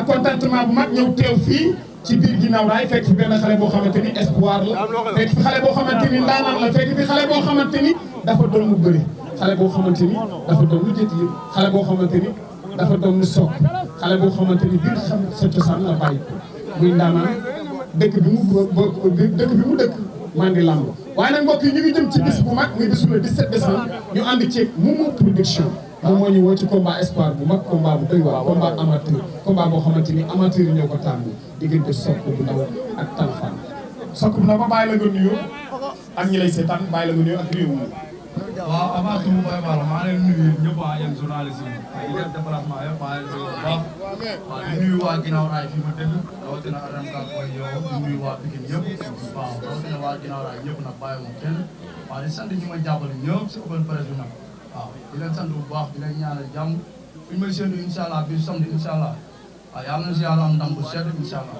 ak contentement bu mag ñëw teew fii ci biir ginnaaw raay fekk fi benn xale boo xamante ni espoir la fekk fi xale boo xamante ni ndaanaan la fekk fi xale boo xamante ni dafa doon mu bëri xale boo xamante ni dafa doon lu jët yi xale boo xamante ni dafa doon lu Sokh xale boo xamante ni biir xam sa cosaan la bàyyi ko muy ndaanaan dëkk bi mu dëkk Mandi Lamb waaye nag mbokk yi ñu ngi jëm ci bis bu mag muy bisu le 17 décembre ñu ànd ceeg Momo production moom moo ñu woo ci combat espoir bu mag combat bu doy waar combat amateur combat boo xamante ni amateur yi ñoo ko tàmm diggante Sokh bu Ndaw ak Talfa Sokh bu Ndaw ba bàyyi la nga nuyoo ak ñi lay seetaan bàyyi la nga nuyoo ak réew mi. waaw avant tout maa leen nuyu ñëpp yéen journalistes yi di def déplacement yëpp maa leen nuyu bu baax waaw di nuyu waa ginnaaw raay fi ma dëkk rawatina RMK mooy yow di nuyu waa Pikine ñëpp waaw rawatina waa ginnaaw raay ñëpp nag bàyyiwuma kenn waaw di sant ñi ma jàppale ñëpp si open presse bi nag waaw di leen sant bu baax di leen ñaanal jàmm fi ñu may séntu incha allah bi samedi incha allah waaw yàlla na si yàlla am ndam bu sedd incha allah.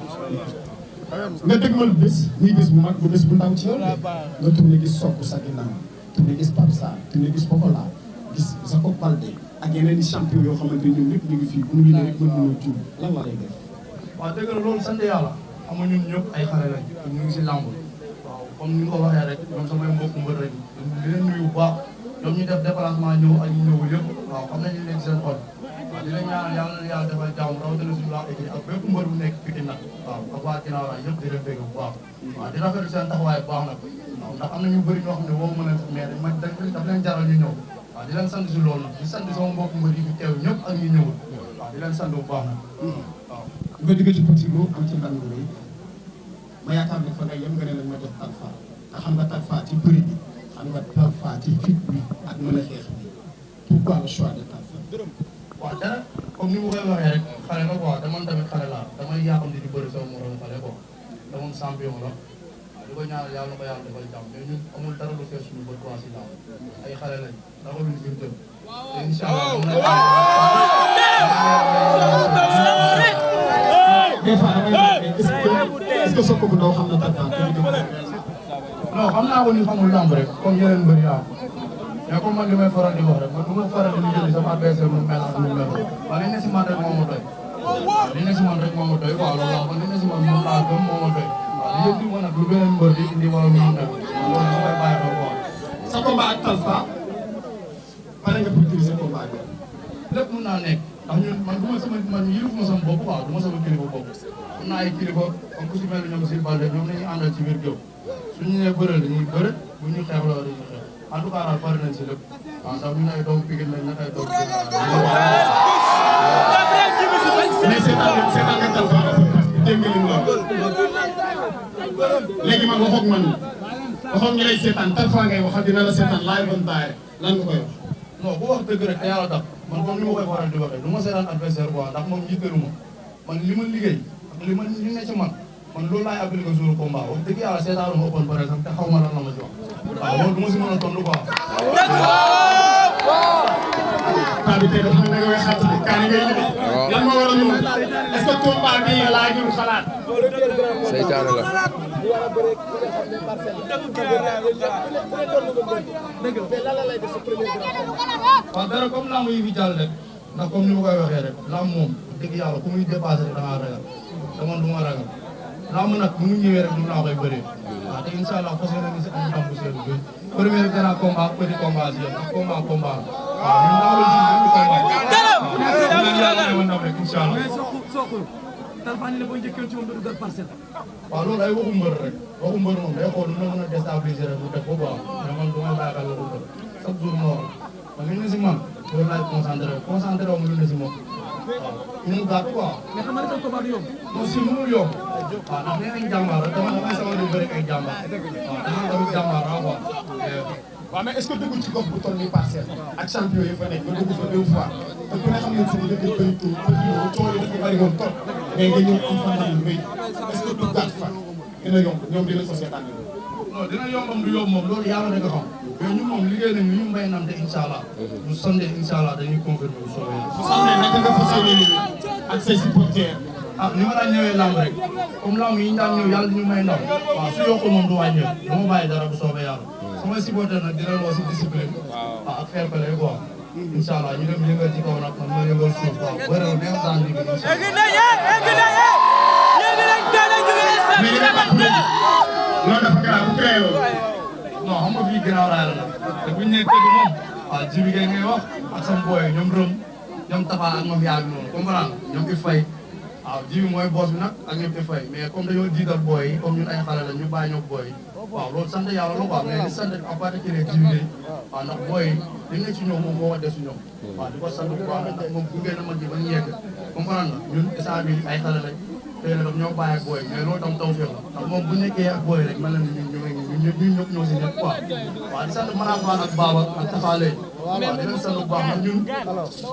nga dégmal bés muy bés bu mag bu bés bu ndaw ci yow nga tourné gis Sokh sa ginnaaw tourné gis Pape Sarr tourné gis Pokola gis Jacob Baldé ak yeneen i champion yoo xamante ni ñoom ñëpp ñu ngi fii bu ñu leen rek mën nañoo tuub lan la lay def. waaw dëgg la loolu sant yàlla xam nga ñun ñëpp ay xale lañ ñu ngi si làmb waaw comme ni nga ko waxee rek ñoom samay mbokku mbër rek di leen nuyu bu baax ñoom ñu def déplacement ñëw ak ñu ñëwul yëpp waaw xam nañu nekk seen xol waaw di leen ñaanal yàlla na yàlla defal jàmm rawatina suñu laa écrit ak bépp mbër bu nekk Pikine nag waaw ak waa ginnaaw raay yëpp di leen dégg bu baax waaw di rafetlu seen taxawaay bu baax nag waaw ndax am na ñu bëri ñoo xam ne woo mën a mais daf leen jaral ñu ñëw waaw di leen sant si loolu nag di sant sama mbokku mbër yi fi teew ñëpp ak ñu ñëwul waaw di leen sant bu baax nag waaw nga jóge ci petit lo am ci ndam lu rëy ma yaakaar ne fa nga yem nga ne nag ma jox Talfa te xam nga Talfa ci bëri bi xam nga Talfa ci fit bi ak mën a xeex bi pourquoi le choix de Talfa. waaw dara comme ni mu koy waxee rek xale la quoi te man tamit xale laa damay yàqamti di bëri sama morom xale quoi te moom champion la waaw di ko ñaanal yàlla na ko yàlla defal jàmm mais ñun amul dara lu fees suñu bët quoi si laaw ay xale lañ dafa luñ fi jëm te incha allah des fois damay est-ce que Sokh bu Ndaw xam na Talfa non xam naa ko ni xamul lamb rek comme yeneen mbër yi am mais comme man li may faral di wax rek man du ma faral di jëli sama adversaire mu mel ak mu mel waaw li ne si man rek moo ma doy waaw li ne si man rek moo ma doy waaw loolu man li ne si man moom laa gëm moo ma doy waaw li yëpp di ma nag lu beneen mbër di indi wala lu mu nekk loolu su may bàyyi xel quoi. sa combat ak Talfa pare nga pour utiliser combat bi. lépp mën naa nekk ndax ñun man du ma sama man yilifuma sama bopp quoi du ma sama kilifa bopp am naa ay kilifa comme ku si mel ni ñoom si Balde ñoom nañuy àndal ci biir géew suñu nee bëre dañuy bëre bu ñu xeex la dañuy xeex en tout cas daal pare nañ si lépp waaw ndax ñu ne ay doomu Pikine lañ nag ay doomu mais seetaan nga Talfa dégg nga li mu wax léegi man waxoon ñu lay seetaan Talfa ngay wax dina la seetaan laay bon taay lan nga koy wax. non bu wax dëgg rek te yàlla tax man comme ni ma koy faral di waxee du ma seetaan adversaire quoi ndax moom jiitalu ma man li ma liggéey ak li ne ci man loolu laay appliqué jour combat wax dëgg yàlla seetaanu ma open par exemple te xaw ma lan la ma jox waaw loolu du ma si mën a tontu quoi. paa bi tey dafa mel ne nga koy xaatale kaani ngay liggéey. lan moo waral ñu est-ce que combat bi laajul xalaat. seytaane la. waaw dara comme lamb yi fi jàll rek ndax comme ni ma koy waxee rek lamb moom dëgg yàlla ku muy dépassé rek da ngaa ragal te man du ma ragal lamb nag bu mu ñëwee rek du laa koy bëree waaw te incha allah fas yéene si am ndam bu seetlu bi premier grand combat petit combat si yéen ak combat waaw ñun daa la si combat waaw yàlla may ma ndam rek incha allah. Talfa ni la boo njëkkee ci moom du duggal parcelle. waaw loolu ay waxu mbër rek waxu mbër moom day xool nu mën a déstabiliser rek mu def ko quoi mais man du may bàyyi xel waxu mbër chaque jour ma wax man li ne si man loolu laay concentré wu ma lu ne si moom waaw ñu mu gàtt quoi. mais xam nga ne combat du yomb. non si mënul yomb waaw ndax nee nañ jàmbaar rek dama damay sama di bëri ay jàmbaar waaw dama tamit jàmbaar ah quoi. waaw mais est-ce que dugg ci gox bu toll nii parcelle ak champion yi fa nekk nga dugg fa 2 fois te ku ne xam ne si nga def bëri tur coow yi dafa bëri woon trop mais nga ñëw am fa ndam lu rëy est-ce que duggaat fa dina yomb ñoom dina ko seetaan non dina yombam du yomb moom loolu yàlla rek a xam mais ñun moom liggéey nañu ñu mbay nam te incha allah bu sandee incha allah dañuy confirmer bu soobee yàlla. bu sandee naka nga fas yéene ak say supporters. ah ni ma daan ñëwee lamb rek comme lamb yi ñu daan ñëw yàlla ñu may ndam waaw su yokkul moom du wàññeeku du ma bàyyi dara bu soobee yàlla samay supporter nag dina woo si discipline ak fair play quoi incha allah ñu dem yëngal ci kaw nag man ma yëngal suuf waaw bëri na même temps bi loolu dafa garaaw bu créé loolu. non xam nga fii ginnaaw raay la nag te buñ nee tëgg moom waaw jibi ngay ngay wax ak sama booy ñoom Rëm ñoom Tafa ak ñoom yaa bi noonu comprendre ñoom i fay waaw jibi mooy boss bi nag ak ñoom i fay mais comme dañoo jiital booy yi comme ñun ay xale la ñu bàyyi ñoom booy yi waaw loolu sant yàlla la quoi mais li sant à part que les jibi day waaw ndax booy yi li ne ci ñoom moom moo def si ñoom waaw di ko sant bu baax ndax moom bu ngeen a mag ji ba ñu yegg comprendre nga ñun instant bi ay xale lañ tey nag ñoo bàyyi ak booy mais loolu tam taw féex la ndax moom bu nekkee ak booy rek mel na ni ñun ñëpp ñoo si ñëpp quoi waaw di sant Manafa ak Baba ak Tafa Lay waaw di leen sant bu baax nag ñun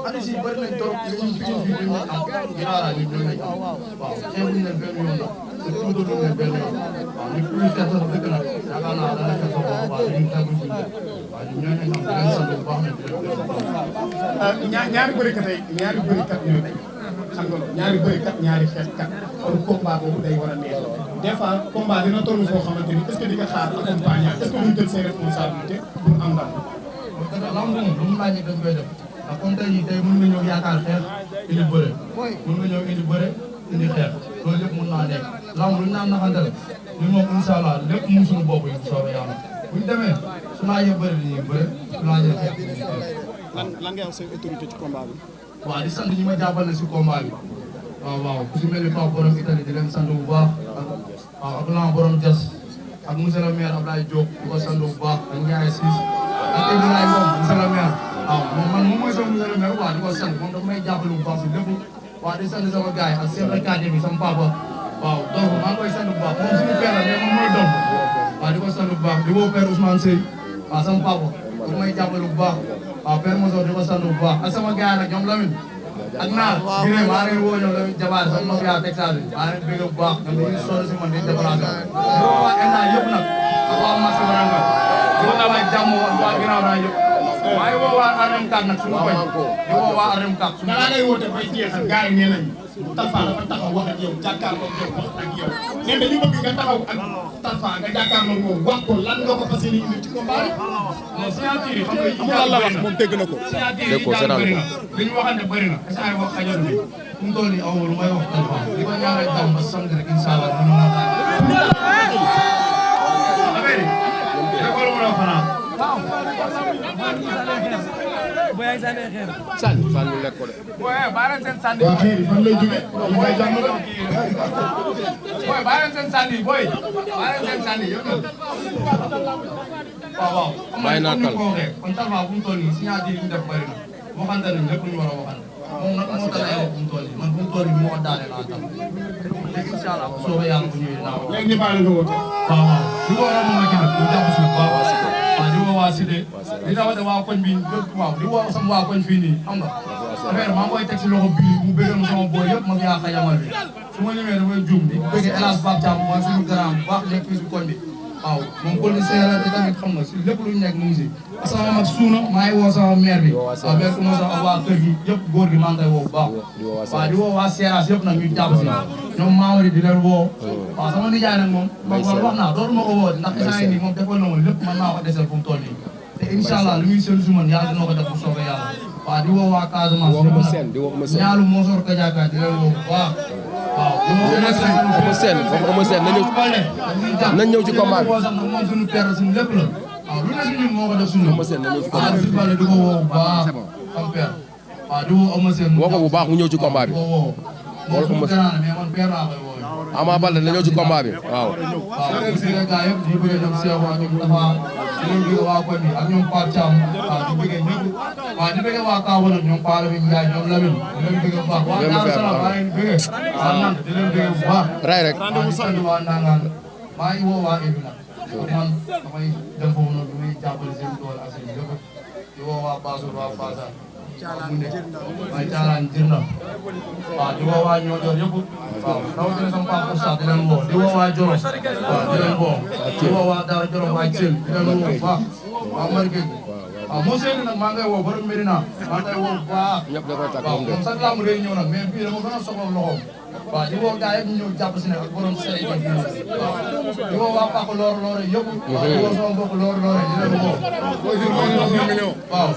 andi si bëri nañ trop ñun fii ñu am ginnaaw ñun ñoo nañ am waaw xeebuñ leen benn yoon nag te tuutaluñ leen benn yoon waaw ñu plus teel sax dëgg nag yaakaar naa dana fekk sa bopp waaw ñun xeebuñ fuñ waaw ñun ñoo nañ am di leen sant bu baax nag di leen ñaari bërikat yi ñaari bërikat ñooy tey xam nga ñaari bërikat ñaari xeexkat kon combat boobu day war a neex des fois combat dina toll foo xamante ni est-ce que di nga xaar accompagnant est-ce que duñ jël ses responsabilités pour am ndam. parce que lamb moom lu mu laaj dañ koy def ndax comme tey jii tey mën nga ñëw yaakaar xeex indi bëre mën nga ñëw indi bëre indi xeex loolu lépp mën naa nekk lamb lu ñu naan naxante la ñun moom incha allah lépp mu suñu bopp yi bu soobee yàlla bu ñu demee su laajee bëre dañuy bëre su laajee xeex dañuy xeex. lan ngay wax seen autorité ci combat bi. waaw di sant ñi ma jàppale si combat bi waaw ku si mel ni Pape borom Italie di leen sant bu baax waaw ak lan borom Dias ak monsieur le maire Abdoulaye Diop di ko sant bu baax ak Ndiaye Ciss ak Ibrahima Ngom monsieur le maire waaw moom mooy sama monsieur le maire waaw di ko sant moom dafa may jàppale bu baax si lépp waaw di sant sama gars yi ak chef de quartier bi sama papa waaw donc maa ngi koy sant bu baax moom suñu père la mais moom mooy doom waaw di ko sant bu baax di woo père Ousmane Seye waaw sama papa dafa may jàppale bu baax waaw père Moussa di ko sant bu baax ak sama gars yi nag ñoom Lamine ak naar Biré maa ngi woo ñoom Lamine Jabaar sama mafia Texas bi maa ngi bëgg bu baax ñoom dañuy sonn si man di déplacé di woo waa ENDA yëpp nag ak waa Massa Baranga di woo waa jàmm ak waa ginnaaw naa yëpp maa ngi woo waa RM 4 nag suñu koñ di woo waa RM 4 suñu balaa ngay woote bay jeexal gars yi nee nañu Talfa dafa taxaw wax ak yow jàkkaarloo yow wax ak yow nee dañu bëgg nga taxaw ak Talfa nga jàkkaarloo moom wax ko lan nga ko fas yéene indi ci combat bi. non signature yi xam nga lan la wax moom dégg na ko. signature yi daal bëri na li ñu waxante bëri na est-ce que wax xajal bi fu mu toll nii aw lu may wax Talfa di ko ñaanal jàmm ba samedi rek incha allah dina mën a affaire yi dafa la mën a fanaan sànni lekk ko de. booy bàyyi leen seen sànni waa xëy na fan lay jógee ñu fay jàmm la. booy bàyyi leen seen sànni booy bàyyi leen seen sànni yëpp waaw waaw. bàyyi naa tal kon Talfa bu mu toll nii signature yi ñu def bëri na waxante nañ lépp lu ñu war a waxante moom nag moo tax ay bu mu toll nii man bu mu toll nii moo daane naa tam léegi incha allah bu soobee yàlla bu ñëwee naa wax. léegi ñu baal nga woote. waaw waaw di woo Ramou Macky nag ñu jàpp si bu baax waaw di woo waa Cité di rawate waa koñ bi waaw di woo sama waa koñ fii nii xam nga affaire maa ngi koy teg si loxo bii mu bëggal ma sama boy yëpp ma fi yaa xajamal bi su ma ñëwee damay juum di bëgg El Hadj Pape Thiam mooy suñu grand bu baax nekk fii si koñ bi waaw moom policier la te tamit xam nga si lépp lu ñu nekk mu ngi si sama mag suuna maa ngi woo sama maire bi waaw maire ku ma sax ak waa kër gi yëpp góor gi maa ngi koy woo bu baax waaw di woo waa Seras yëpp nag ñu jàpp si ñoom Mamadou di leen woo waaw sama nijaay nag moom wax naa dootuma ko woo ndax instant yii nii moom defal na ma lépp man maa ko desal fu mu toll nii te incha allah lu muy seen su man yàlla dina ko def bu soobee yàlla waaw di woo waa Casamance ñaalu Mosor Kadiaka di leen woo bu baax waaw nañ ñëw ci combat bi. moom suñu père suñu lépp la waaw lu ne si ñun moo ko def suñu waaw di bale di ko woo bu baax am père waaw di woo Eumeu Sène woo ko bu baax mu ñëw ci combat bi. woo suñu gànnaar mais man père laa koy woo Ama Baldé na ñëw ci combat bi waaw. waaw di bëgg gaa yëpp di bëgg ñoom Cheikh waa ñoom Tafa di leen bëgg waa koñ bi ak ñoom Pape Thiam waaw di bëgg ñëpp waaw di bëgg waa Kaw nag ñoom Paa Lamine Ndiaye ñoom Lamine di leen bëgg bu baax waa Daaru Salaam maa ngi bëgg waaw nan di leen bëgg bu baax ray rek. waaw di sant waa Ndangaan maa ngi woo waa Ebi nag man damay dem foofu noonu damay jàppale seen tool ak seen lépp di woo waa Bassour waa Fassane mu ne waaye Thiarane Jirna waaw di woo waa Niodior yëpp waaw rawatina sama papa Oustaz di leen woo di woo waa Jolof waaw di leen woo di woo waa Daara Jolof waa Thiel di leen woo bu baax waa Marguerite waaw moo seeni nag maa ngay woo borom Medina maa ngay woo bu baax ñëpp da koy takk waaw moom sax lamb day ñëw nag mais bii dama gën a soxla loxoom waaw di woo gars yëpp ñu ñëw jàpp si ne ak borom sey waaw di woo waa Pàcc loore yëpp waaw di woo sama mbokk loore di leen woo Boy Jules may na ma 1 million. waaw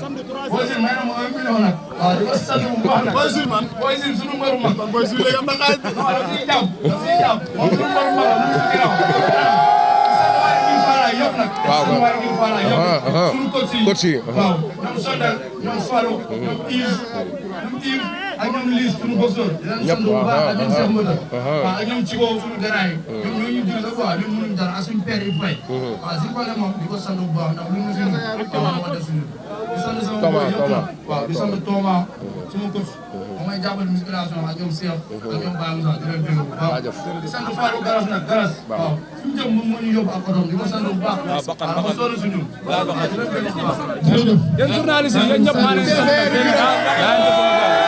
Boy Jules may na ma 1 million nag waaw di ko sant bu baax nag Boy Jules man. Boy Jules suñu mbëru mag Boy Jules léegi am na xaalis. non daf siy jàpp moom suñu mbëru mag la mu ngi si ginnaaw yëpp nag suñu waa Gine Fala yëpp suñu coach yi waaw ñoom Sondel ñoom Fallou ñoom Yves ak ñoom Lise suñu boxeur di leen sant bu baax ak ñoom Cheikh Mbodja waaw ak ñoom Cibo suñu garaay ñoom ñoo ñu dimbali quoi ñun mënuñ dara ak suñu père yi fay waaw si côté moom di ko sant bu baax ndax lu mu si ñun moo def suñu di sant sama boy yëpp nag waaw di sant Thomas suma coach moo may jàppale musculation ak ñoom Cheikh ak ñoom Baye Moussa di leen déglu bu baax di sant Fallou Garas nag Garas waaw fi mu jëm moom moo ñu yóbbu ak otom di ko sant bu baax waaw ba sonn si ñun waaw di leen déglu bu baax jërëjëf yéen journaliste yi yéen ñëpp maa ngi leen di sant